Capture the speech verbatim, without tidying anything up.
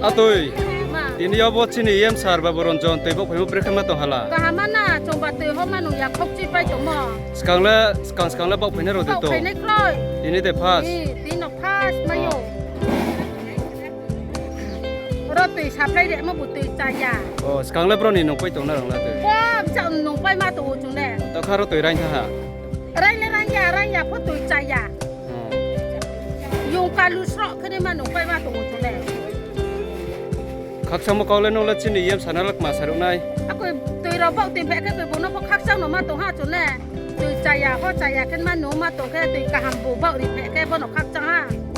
Atwi, tini obo chini E M sir Babu Ranjan twi bok phaima bwrwi khe ma tong hala. Kaham na, chwngba twi homa nung ya khok chi pai tongmo. Swkang le, swkang swkang le bok phainai rw de to. Bok phainai kloi. Tini de first. Ee, tini no first mayo. Oro twi supply rema bo twi chaya. Oh, swkang le broni nungpai tongna rwngla twi. Bo bwsa nungpai ma tongo chwng le. Tokha ro twi rain tha ha. Rain le rain ya, rain ya pho twi chaya. Hmm. Yung kalu sro khene ma nungpai ma tongo chwng le. Khakchangma kau le nung le chini E M sana lak ma saruk nai. Ako twi rok bok twi bek khe twi bono pho khakchang no ma tong ha chwng le. Twi chaya ho chaya khe ma nung ma tong khe twi kaham bo bok ri bek khe bono khakchang ha.